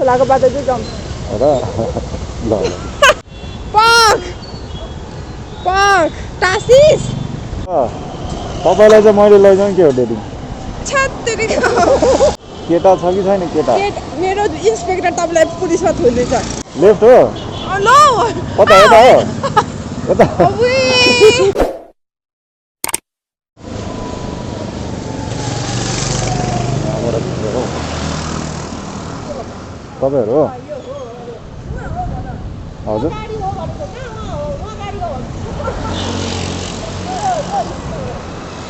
खोलाको बाटो चाहिँ जाउँ हो र ल ल पक पक टासिस तपाईँलाई चाहिँ मैले लैजाउँ के हो डेटिङ छत्तरीको केटा छ कि छैन केटा मेरो इन्सपेक्टर तपाईँलाई पुलिसमा थुल्दैछ लेफ्ट हो ल कता यता हो यता तपाईँहरू हो हजुर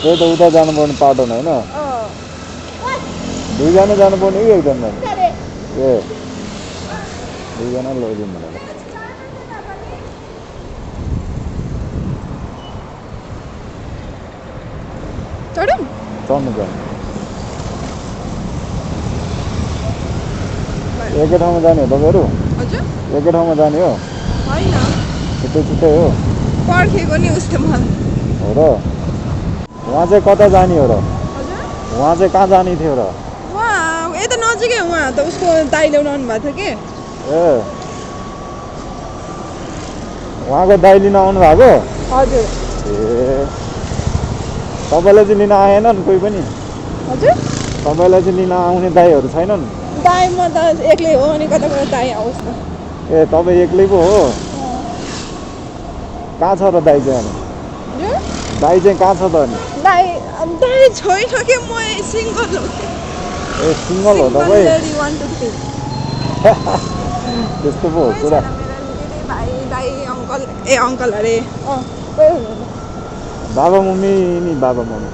त्यही त उता जानुपर्ने पाटो होइन दुईजना जानुपर्ने कि एकजना ए दुईजना लैदिउँ भनेर चढौँ चढ्नु पर्ने एकै ठाउँमा जाने हो तपाईँहरू हजुर एकै ठाउँमा जाने हो होइन छुट्टै छुट्टै हो पर्खेको नि उसले मलाई हो र उहाँ चाहिँ कता जाने हो र हजुर उहाँ चाहिँ कहाँ जाने थियो र उहाँ यता नजिकै उहाँ त उसको दाइ ल्याउनु आउनु भएको थियो कि ए उहाँको दाइ लिन आउनु भएको हजुर ए तपाईँलाई चाहिँ लिन आएनन् कोही पनि हजुर तपाईँलाई चाहिँ लिन आउने दाइहरू छैनन् दाइ म त एक्लै हो अनि कता कता दाइ आओस् न ए तपाईँ एक्लै पो हो कहाँ छ र दाइ चाहिँ अनि हजुर दाइ चाहिँ कहाँ छ त अनि दाइ दाइ छैन कि म सिङ्गल हो ए सिङ्गल हो तपाईँ त्यस्तो पो हो कुरा भाइ दाइ अङ्कल ए अङ्कल अरे बाबा मम्मी नि बाबा मम्मी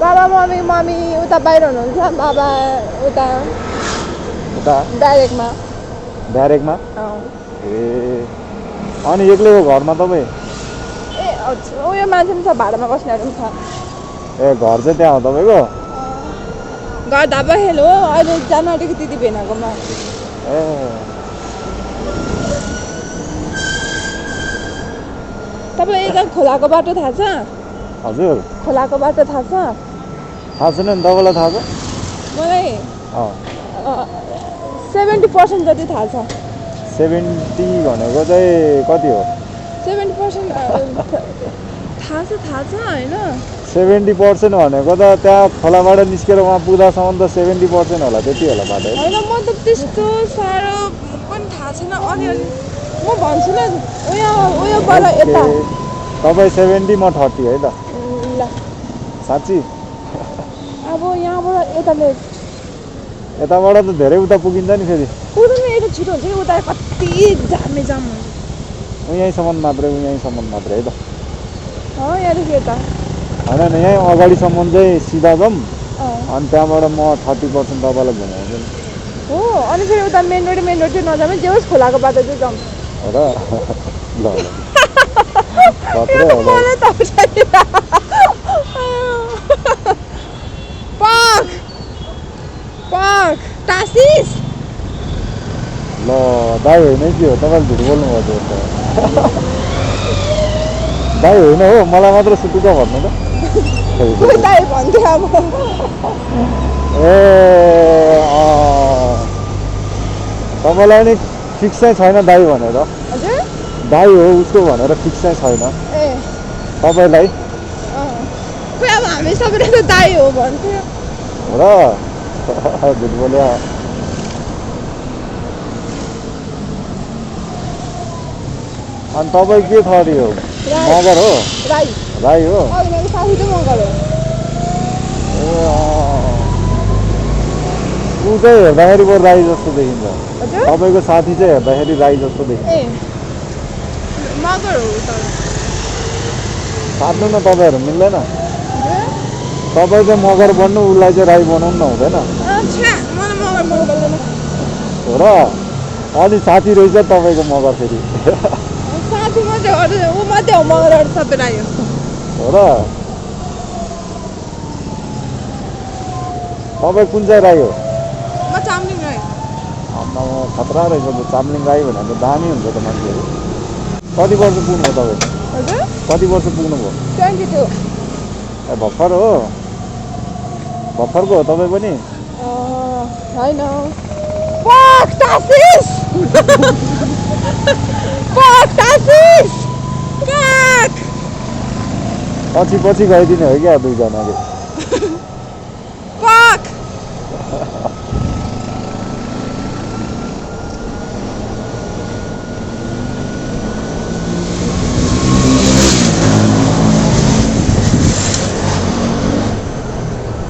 बाबा मम्मी मम्मी उता बाहिर हुनुहुन्छ बाबा उता उता डाइरेक्टमा ब्यारेकमा अँ ए अनि एक्लै हो घरमा तपाईँ ए उयो मान्छे पनि छ भाडामा बस्नेहरू पनि छ ए घर चाहिँ त्यहाँ हो तपाईँको घर धाबाखेल हो अहिले जानु आँटेको दिदी भेनाकोमा ए तपाईँ यता खोलाको बाटो थाहा छ हजुर खोलाको बाटो थाहा छ थाहा छैन नि तपाईँलाई थाहा छ मलाई अँ 70% जति थाहा छ 70 भनेको चाहिँ कति हो 70% थाहा छ होइन 70% भनेको त त्यहाँ खोलाबाट निस्केर उहाँ पुग्दासम्म त 70% होला त्यति होला बाटो होइन म त त्यस्तो साह्रो पनि थाहा छैन अलिअलि म भन्छु न उयोबाट यता तपाईँ 70 म 30 है त ल साँच्ची अब यहाँबाट यताले यताबाट त धेरै उता पुगिन्छ नि फेरि पुग्दैन यता छिटो हुन्छ कि उता कति जाम हुन्छ यहीँसम्म मात्रै है त यहाँदेखि यता होइन नि यहीँ अगाडिसम्म चाहिँ सिधा जाउँ अँ अनि त्यहाँबाट म 30% तपाईँलाई घुमाउँछु नि हो अनि फेरि उता मेन रोड चाहिँ नजाने जे होस् खोलाको बाटो चाहिँ जाउँ हो र ल ल खत्रै हो ल मलाई थाहा छैन पक पक टासिस ल दाइ होइन के हो तपाईँले झुट बोल्नु भएको त दाइ होइन हो मलाई मात्र सुटुका भन्नु त दाइ भन्थ्यो अब ए तपाईँलाई नि फिक्स चाहिँ छैन दाइ भनेर हजुर दाइ हो उसको भनेर फिक्स चाहिँ छैन ए तपाईँलाई खोइ अब हामी सबैले त दाइ हो भन्थ्यो हो र झुट बोल्यो अनि तपाईँ के थरी हो मगर हो राई राई हो अघि मेरो साथी चाहिँ मगर हो ए ऊ चाहिँ हेर्दाखेरि पो राई जस्तो देखिन्छ हजुर तपाईँको साथी चाहिँ हेर्दाखेरि राई जस्तो देखिन्छ ए मगर हो तर साट्नु न तपाईँहरू मिल्दैन तपाईँ चाहिँ मगर बन्नु उसलाई चाहिँ राई बनाउनु न हुँदैन मलाई मगर मन पर्दैन हो र अनि साथी रहेछ तपाईँको मगर फेरि साथी मात्रै हो ऊ मात्रै हो मगरहरू सबै राई हो हो र तपाईँ कुन चाहिँ राई हो म चामलिङ राई आम्मा खतरा रहेछ त चामलिङ राई भनेर दामी हुन्छ त मान्छेहरू कति वर्ष पुग्नुभयो तपाईँ हजुर कति वर्ष पुग्नुभयो 22 ए भर्खर हो भर्खरको हो तपाईँ पनि होइन Fuck, Tassis! Fuck, Tassis! Fuck! पछि पछि गइदिने हो क्या दुईजनाले Fuck!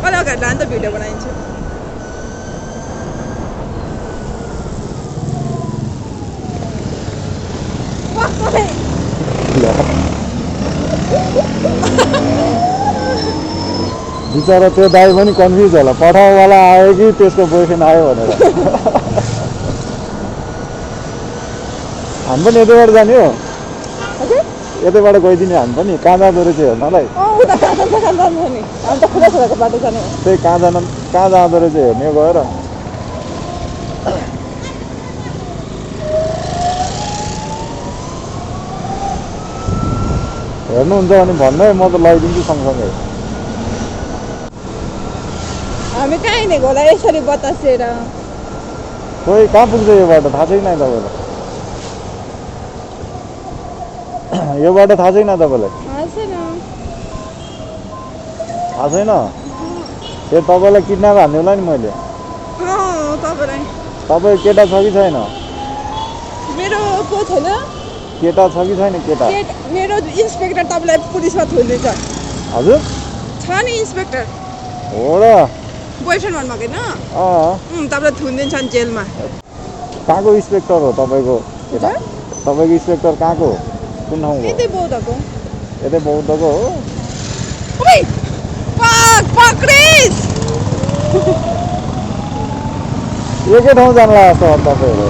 कल अगाडि लान्छ भिडियो बनाइन्छ बिचरा त्यो दाइ पनि कन्फ्युज होला पठाउवाला आयो कि त्यसको बोयफ्रेन्ड आयो भनेर हामी पनि यतैबाट जाने हो यतैबाट गइदिने हामी पनि कहाँ जाँदो रहेछ हेर्नलाई उता कहाँ जान्छ कहाँ जान्छ नि हामी त खुला छोराको बाटो जाने हो त्यही कहाँ जाँदो रहेछ हेर्ने गएर हेर्नुहुन्छ भने भन्नु है म त लगाइदिन्छु सँगसँगै हामी कहाँ हिँडेको होला यसरी बतासेर खोइ कहाँ पुग्छ यो बाटो थाहा छैन तपाईँलाई यो बाटो थाहा छैन तपाईँलाई थाहा छैन त्यो तपाईँलाई किडन्याप हान्ने होला नि मैले तपाईँ केटा छ कि छैन मेरो को छैन केटा छ कि छैन केटा मेरो इन्सपेक्टर तपाईँलाई पुलिसमा थुन्दैछ हजुर छ नि इन्सपेक्टर हो र बोयफ्रेन्ड भन्नुभएको होइन तपाईँलाई थुनिदिन्छ नि जेलमा कहाँको इन्सपेक्टर हो तपाईँको केटा तपाईँको इन्सपेक्टर कहाँको हो कुन ठाउँको यतै बौद्धको यतै बौद्धको हो पक्रिस एकै ठाउँ जानु लाग्छ तपाईँहरू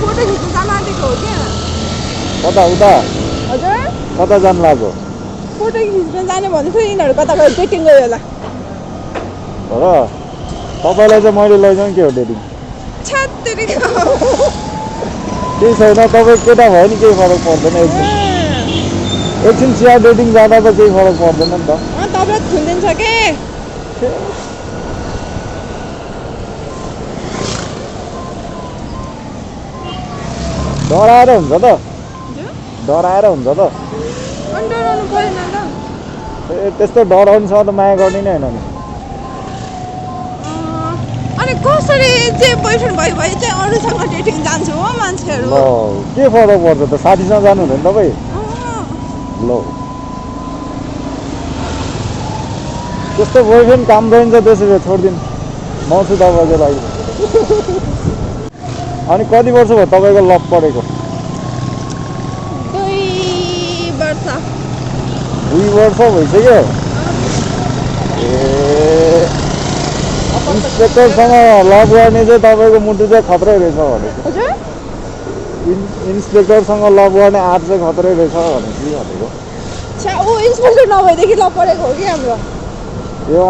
फोटो खिच्नु जान आँटेको हो क्या कता उता हजुर कता जानु लाग्यो फोटो खिच्न जाने भन्दै थियो यिनीहरू कता गयो डेटिङ गयो होला हो र तपाईँलाई चाहिँ मैले लैजाउँ के हो डेटिङ छत्तरी केही छैन तपाईँ केटा भयो नि केही फरक पर्दैन एकछिन चिया डेटिङ जाँदा त केही फरक पर्दैन नि त तपाईँलाई थुनिदिन्छ के डराएर हुन्छ त डराएर हुन्छ त अनि डराउनु परेन त त्यस्तो डराउनुसँग त माया गर्ने नै होइन नि अनि कसरी चाहिँ बोयफ्रेन्ड भयो भने चाहिँ अरूसँग डेटिङ जान्छ हो मान्छेहरू ल के फरक पर्छ त साथीसँग जानु हुँदैन तपाईँ ल त्यस्तो बोयफ्रेन्ड काम गरिन्छ त्यसो भए छोडिदिनु म छु तपाईँको लागि अनि कति वर्ष भयो तपाईँको लभ परेको 2 वर्ष भइसक्यो ए इन्सपेक्टरसँग लभ गर्ने चाहिँ तपाईँको मुटु चाहिँ खत्रै रहेछ भनेको इन्सपेक्टरसँग लभ गर्ने आँट चाहिँ खत्रै रहेछ भनेको ऊ इन्सपेक्टर नभएदेखि लभ परेको हो कि हाम्रो यो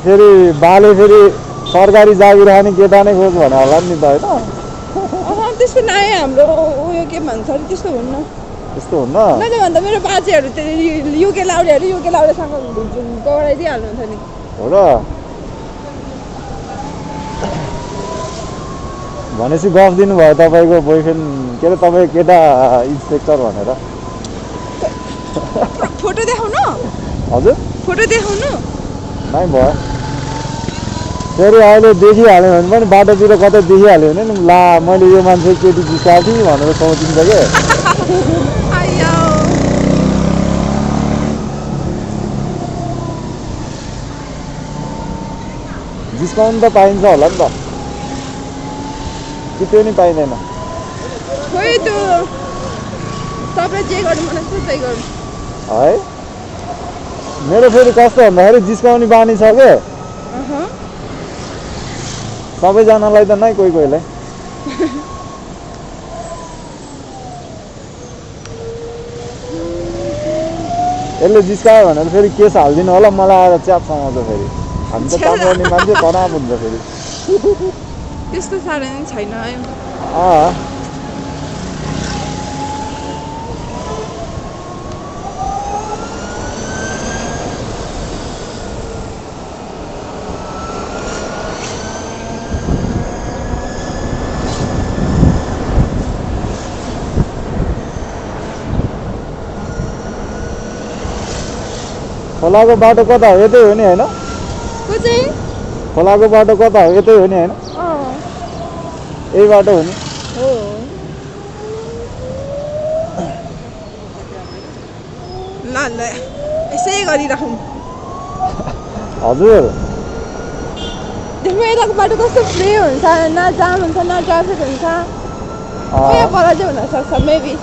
फेरि बाले फेरि सरकारी जागिर खाने केटा नै खोज भने होला नि त होइन त्यस्तो नआयो हाम्रो उयो के भन्छ अरे त्यस्तो हुन्न त्यस्तो हुन्न न भन्दा मेरो बाजेहरू युके लाउडेसँग गराइदिइहाल्नुहुन्छ नि हो र भनेपछि गफ दिनुभयो तपाईँको बोयफ्रेन्ड के अरे तपाईँ केटा इन्सपेक्टर भनेर फोटो देखाउनु हजुर फोटो देखाउनु नै भयो फेरि अहिले देखिहाल्यो भने पनि बाटोतिर कतै देखिहाल्यो भने नि ला मैले यो मान्छे केटी जिस्काएको थिएँ भनेर सोचिन्छ क्या जिस्काउनु त पाइन्छ होला नि त कि त्यो नि पाइँदैन खोइ त्यो तपाईँ जे गर्नु मन लाग्छ त्यही गर्नु है मेरो फेरि कस्तो भन्दाखेरि जिस्काउने बानी छ क्या सबैजनालाई त नै कोही कोहीलाई यसले जिस्कायो भनेर फेरि केस हालिदिनु होला मलाई आएर च्याप समाउँछ फेरि हामी त काम गर्ने मान्छे तनाव हुन्छ फेरि त्यस्तो साह्रो नै छैन है खोलाको बाटो कता हो यतै हो नि होइन को चाहिँ खोलाको बाटो कता हो यतै हो नि होइन यही बाटो हो नि हो ल ल यसै गरिराखौँ हजुर देख्नु यताको बाटो कस्तो फ्री हुन्छ न जाम हुन्छ न ट्राफिक हुन्छ यहाँ पर चाहिँ हुनसक्छ मेबी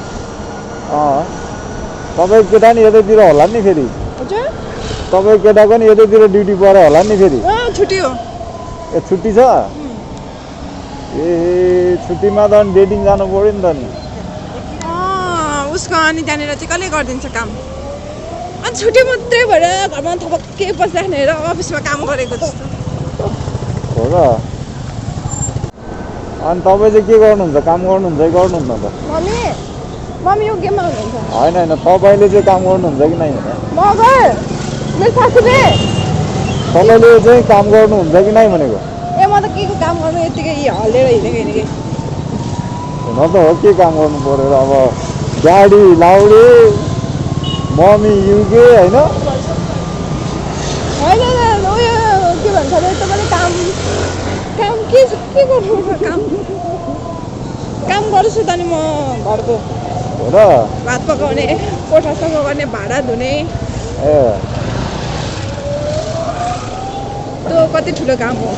तपाईँ केटा नि यतैतिर होला नि फेरि हजुर तपाईँ केटाको नि यतैतिर ड्युटी पऱ्यो होला नि फेरि छुट्टी हो ए छुट्टी छ ए छुट्टीमा त अनि डेटिङ जानु पऱ्यो नि त नि उसको अनि त्यहाँनिर चाहिँ कसले गरिदिन्छ काम अनि छुट्टी मात्रै भएर घरमा थपक्कै बसिराख्ने र अफिसमा काम गरेको जस्तो हो र अनि तपाईँ चाहिँ के गर्नुहुन्छ काम गर्नुहुन्छ कि गर्नुहुन्न त मम्मी यो गेममा हुनुहुन्छ होइन होइन तपाईँले चाहिँ काम गर्नुहुन्छ कि नै मगर मेरो सासूले तपाईँले चाहिँ काम गर्नुहुन्छ कि नै भनेको ए म त के को काम गर्नु यतिकै हल्लेर हिँडेको हुन त हो के काम गर्नु पऱ्यो र अब गाडी लाउडे मम्मी युके होइन होइन उयो के भन्छ अरे तपाईँले काम काम के गर्नु काम गर्छु त नि म घरको हो र भात पकाउने कोठा सफा गर्ने भाँडा धुने ए त्यो कति ठुलो काम हो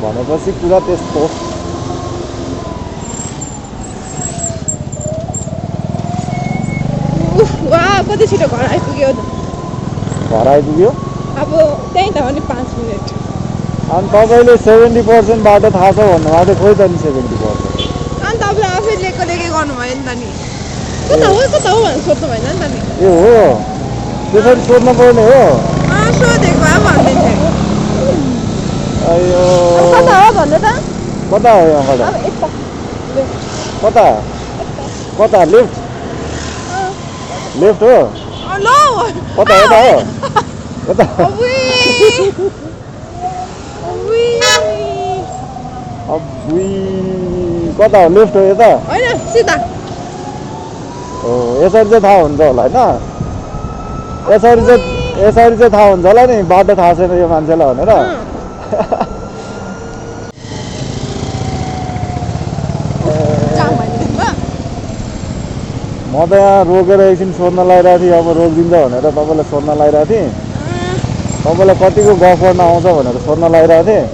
भनेपछि कुरा त्यस्तो वा कति छिटो घर आइपुग्यो घर आइपुग्यो अब त्यहीँ त हो नि 5 मिनट अनि तपाईँले 70% बाटो थाहा छ भन्नुभएको थियो खोइ त नि 70% अनि तपाईँले आफै लेखेको गर्नु भयो नि त नि कता हो भनेर सोध्नु भएन नि त नि ए हो त्यसरी सोध्नु पर्ने हो सोधेको भए भनिदिन्थेँ अयो कता हो भन्नु त कता हो यहाँबाट अब यता कता कता लेफ्ट लेफ्ट हो ल कता यता हो यता अबुई कता हो लेफ्ट हो यता होइन सिधा हो यसरी चाहिँ थाहा हुन्छ होला होइन यसरी चाहिँ थाहा हुन्छ होला नि बाटो थाहा छैन यो मान्छेलाई भनेर म त यहाँ रोकेर एकछिन सोध्न लगाइरहेको थिएँ अब रोकिदिन्छ भनेर तपाईँलाई सोध्न लगाइरहेको थिएँ तपाईँलाई कतिको गफ गर्न आउँछ भनेर सोध्न लगाइरहेको थिएँ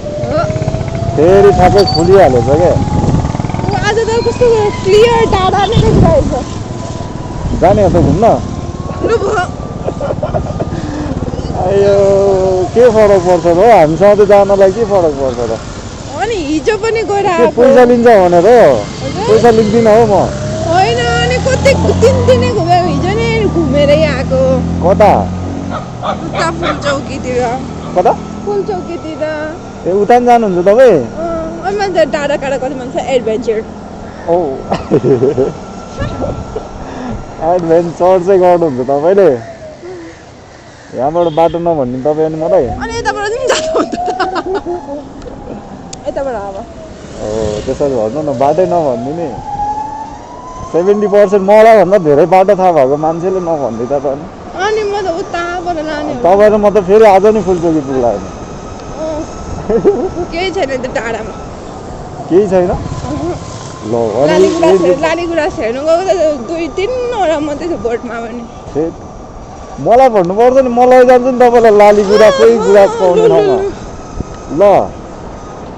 फेरि सबै खुलिहालेछ क्या आज त कस्तो क्लियर डाँडा नै देखिरहेको जाने हो त घुम्न अयो के फरक पर्छ र हामीसँग त जानलाई के फरक पर्छ र अनि हिजो पनि गएर पैसा लिन्छ भनेर हो पैसा लिँदिनँ हो म होइन अनि कति 3 दिनै घुम्यो हिजो नै घुमेरै आएको कता उता फुलचौकीतिर कता फुलचौकीतिर ए उता नि जानुहुन्छ तपाईँ अनि मान्छे टाढा टाढा कति मान्छे एडभेन्चर ओ एडभेन्चर चाहिँ गर्नुहुन्छ तपाईँले यहाँबाट बाटो नभन्ने तपाईँ अनि मलाई अनि यताबाट पनि जानु हुन्छ यताबाट अब हो त्यसरी भन्नु न बाटै नभनिदिने 70% मलाई भन्दा धेरै बाटो थाहा भएको मान्छेले नभनिदिँदा त अनि म त उताबाट लाने हो तपाईँ र म त फेरि आज नै फुलचोकी पुग्ला होइन केही छैन त्यो टाढामा केही छैन ल लालीगुराँस हेर्नु गएको त 2-3वटा मात्रै छ बोटमा पनि मलाई भन्नुपर्छ नि म लैजान्छु नि तपाईँलाई लाली गुराँसै गुराँस पाउने ठाउँमा ल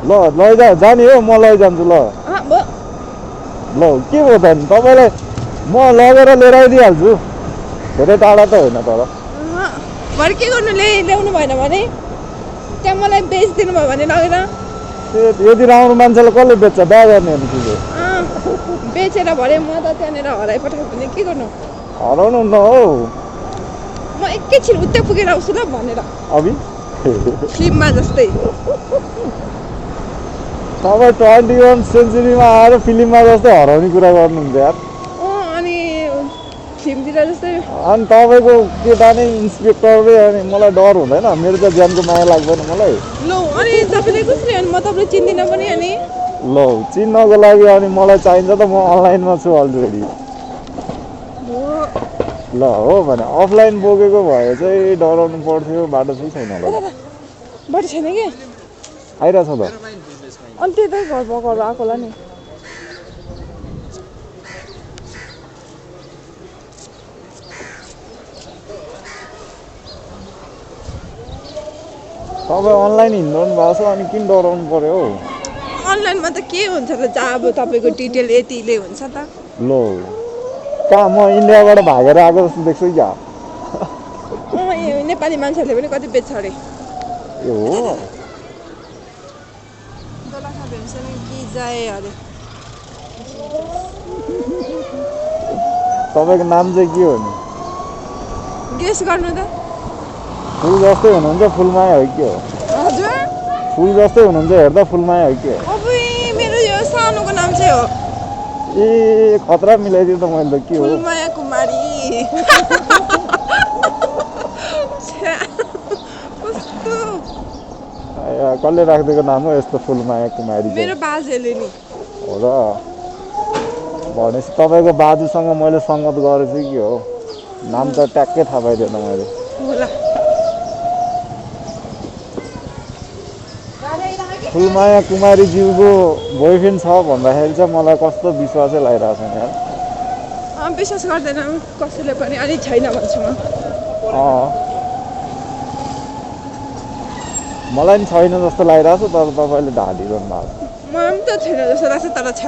ल लैजा जाने हो म लैजान्छु ल ल के भयो त नि तपाईँलाई म लगेर लिएर आइदिइहाल्छु धेरै टाढा त होइन तर भरे के गर्नु ल्याउनु भएन भने त्यहाँ मलाई बेचिदिनु भयो भने लगेर यदि राम्रो मान्छेलाई कसले बेच्छ बिहा गर्ने हो चिजो बेचेर भरे म त त्यहाँनिर हराइपठाएको भने के गर्नु हराउनु न हौ म एकैछिन उतै पुगेर आउँछु ल भनेर अभि फिल्ममा जस्तै तपाईँ 21 सेन्चुरीमा आएर फिल्ममा जस्तै हराउने कुरा गर्नुहुन्छ यार अनि फिल्मतिर जस्तै अनि तपाईँको केटा नै इन्सपेक्टरले अनि मलाई डर हुँदैन मेरो त ज्यानको माया लाग्दैन मलाई लो अनि तपाईँले कसरी अनि म तपाईँलाई चिन्दिनँ पनि अनि ल चिन्नको लागि अनि मलाई चाहिन्छ त म अनलाइनमा छु अलरेडी ल हो भने अफलाइन बोकेको भए चाहिँ डराउनु पर्थ्यो बाटो चाहिँ छैन होला बाटो छैन कि आइरहेछ त अनि त्यतै घर आएको होला नि तपाईँ अनलाइन हिँड्नु भएको छ अनि किन डराउनु पर्यो हौ अनलाइनमा त के हुन्छ त अब तपाईँको डिटेल यतिले हुन्छ त लो कहाँ म इन्डियाबाट भागेर आएको जस्तो देख्छु क्या नेपाली मान्छेहरूले पनि कति बेच्छ अरे ए हो दोलखा भ्याउँछन् कि जाए अरे तपाईँको नाम चाहिँ के हो नि गेस गर्नु त फुल जस्तै हुनुहुन्छ फुलमाया हो के हो हजुर फुल जस्तै हुनुहुन्छ हेर्दा फुलमाया हो के अब मेरो यो सानोको नाम चाहिँ हो ए खतरा मिलाइदियो त मैले त के हो फुलमाया कुमारी कस्तो कसले राखिदिएको नाम हो यस्तो फुलमाया कुमारी मेरो बाजेले नि हो र भनेपछि तपाईँको बाजुसँग मैले सङ्गत गरेछु कि हो नाम त ट्याक्कै थाहा पाइदिएन मैले होला फुलमाया कुमारी ज्यूको बोयफ्रेन्ड छ भन्दाखेरि चाहिँ मलाई कस्तो विश्वासै लागिरहेको छैन यार विश्वास गर्दैन कसैले पनि अनि छैन भन्छु म मलाई पनि छैन जस्तो लागिरहेको छ तर तपाईँले ढालिरहनु भएको म पनि त छैन जस्तो लाग्छ तर छ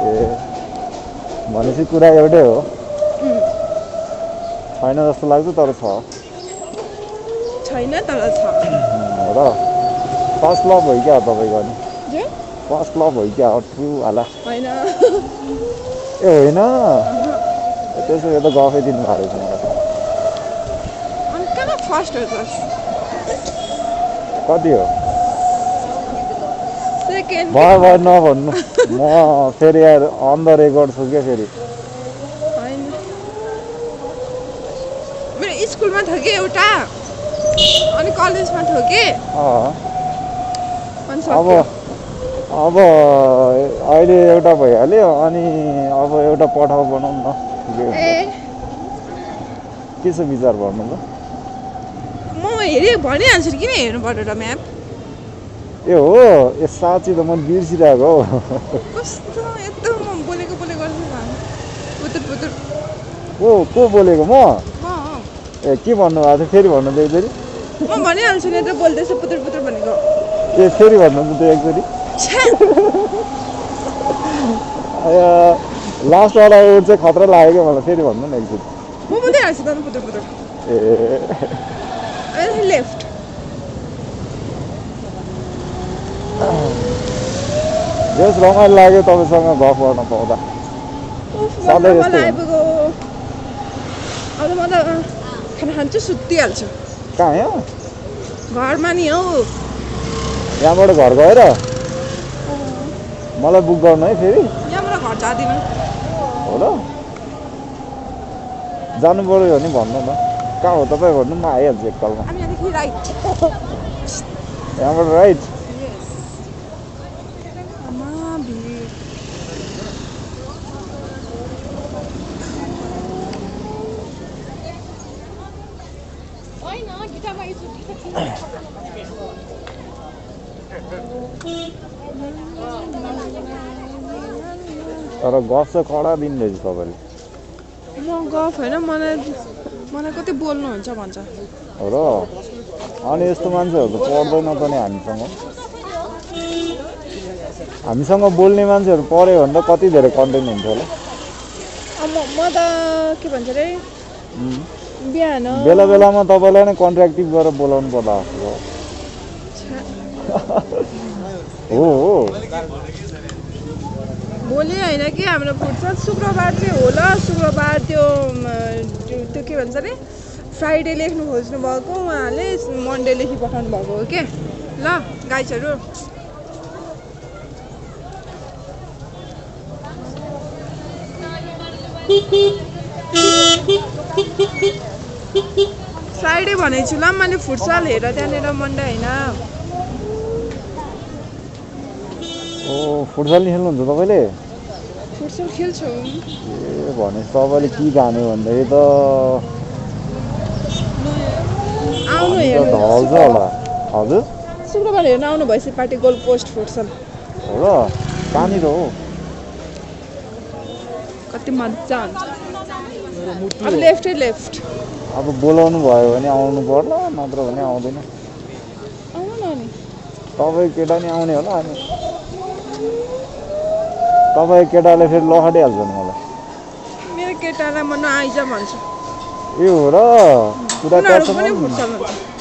ए भनेपछि कुरा एउटै हो छैन जस्तो लाग्छ तर छ छैन तर छ र फर्स्ट लभ हो क्या तपाईँको अनि जे फर्स्ट लभ हो क्या ट्रु होला होइन ए होइन त्यसो भए त गफै दिनु भएको रहेछ मलाई अनि कहाँ फर्स्ट हो त कति हो सेकेन्ड भयो नभन्नु म फेरि यार अन द रेकर्ड छु क्या फेरि होइन मेरो स्कुलमा थियो कि एउटा अनि कलेजमा थियो कि अनि अब सक्यो। अब अहिले एउटा भइहाल्यो अनि अब एउटा पठाउ बनाउँ न ठिकै हुन्छ। ए के छ विचार भन्नु त म हेरेँ भनिहाल्छु नि किन हेर्नु पर्यो र म्याप ए हो ए साँच्ची त मैले बिर्सिरहेको हौ कस्तो यस्तो म बोलेको गर्छु पुतुर पुतुर को बोलेको म अँ ए के भन्नुभएको थियो फेरि भन्नु त एकचोटि म भनिहाल्छु नि त बोल्दैछु पुतुर पुतुर भनेको ए फेरि भन्नु त एकचोटि लास्टवाला वर्ड चाहिँ खतरा लाग्यो क्या मलाई फेरि भन्नु न एकचोटि म बोल्दै हाल्छु त पुतुर पुतुर ए लेफ्ट जस रमाइलो लाग्यो तपाईँसँग गफ गर्न पाउँदा सधैँ यस्तै आइपुग्यो अब म त खाना खान्छु सुत्तिहाल्छु कहाँ यहाँ घरमा नि हौ यहाँबाट घर गएर मलाई बुक गर्नु है फेरि यहाँबाट घर जाँदिनँ हो र जानु पऱ्यो भने भन्नु न कहाँ हो तपाईँ भन्नु म आइहाल्छु एकतालमा अनि यहाँदेखि राइट यहाँबाट राइट तर गफ चाहिँ कडा दिनु रहेछ तपाईँले म गफ होइन मलाई कति बोल्नुहुन्छ भन्छ हो र अनि यस्तो मान्छेहरू त पढ्दैन त नि हामीसँग बोल्ने मान्छेहरू पढ्यो भने त कति धेरै कन्टेन्ट हुन्छ होला म त के भन्छ अरे बिहान बेला बेलामा तपाईँलाई नै कन्ट्र्याक्टिभ गरेर बोलाउनु पर्ला जस्तो हो भोलि होइन कि हाम्रो फुर्सद शुक्रबार चाहिँ हो ल शुक्रबार त्यो के भन्छ अरे फ्राइडे लेख्नु खोज्नु भएको उहाँले मन्डे लेखि पठाउनु भएको हो के ल गाइजहरू फ्राइडे भनेको छु ल मैले फुटसल हेर त्यहाँनिर मन्डे होइन ओ फुटबल नि खेल्नुहुन्छ तपाईँले फुटसल खेल्छु ए भनेपछि तपाईँले के जाने भन्दाखेरि त आउनु हामी त हेर्नु ढल्छ होला हजुर शुक्रबार हेर्न आउनु भएपछि पार्टी गोल्ड पोस्ट फुटसल हो र कहाँनिर हो कति मजा हुन्छ अब लेफ्टै लेफ्ट अब बोलाउनु भयो भने आउनु पर्ला नत्र भने आउँदैन आउनु न नि तपाईँ केटा नि आउने होला अनि तपाईँ केटाले फेरि लखटिहाल्छ नि मलाई मेरो केटालाई म नआइज भन्छु ए हो र कुरा उनीहरू त्यहाँसम्म पनि फुटसल हुन्छ